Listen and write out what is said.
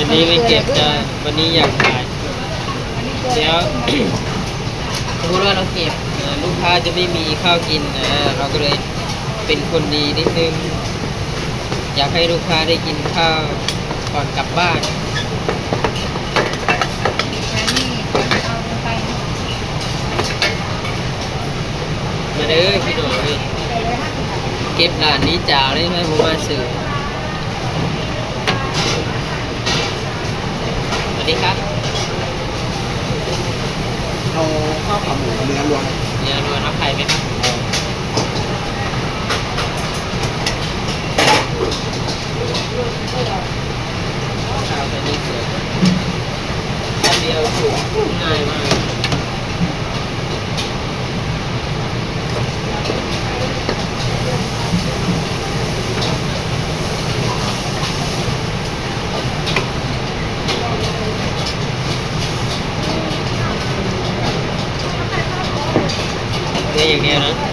ວັນນີ້ໄປເກັບ ແຕ່ວັນນີ້ຢາກຂາຍ ດຽວ ສົມມຸດວ່າເຮົາເກັບ ເອີ ລູກຄ້າຈະໄມ່ມີເຂົ້າກິນ ເອີ ເຮົາກໍເລີຍເປັນຄົນດີນິດໜຶ່ງ ຢາກໃຫ້ລູກຄ້າໄດ້ກິນເຂົ້າກ່ອນກັບບ້ານ. ມາເດີພີ່ນ້ອງເອີຍ ເກັບຫຼານນີ້ຈາວເລີຍ ມາບໍ່ມາຊື້. ສະຫວັດດີຄັບ ເອົາເຂົ້າຂາໝູເນື້ອລວນ ເນື້ອລວນ ເອົາໄຂ່ໄໝຄັບ? ເອົາໄຂ່ນີ້ເສືອ ອັນດຽວ ງ່າຍມາກ. ເຫຼືອຢ່າງດຽວນະ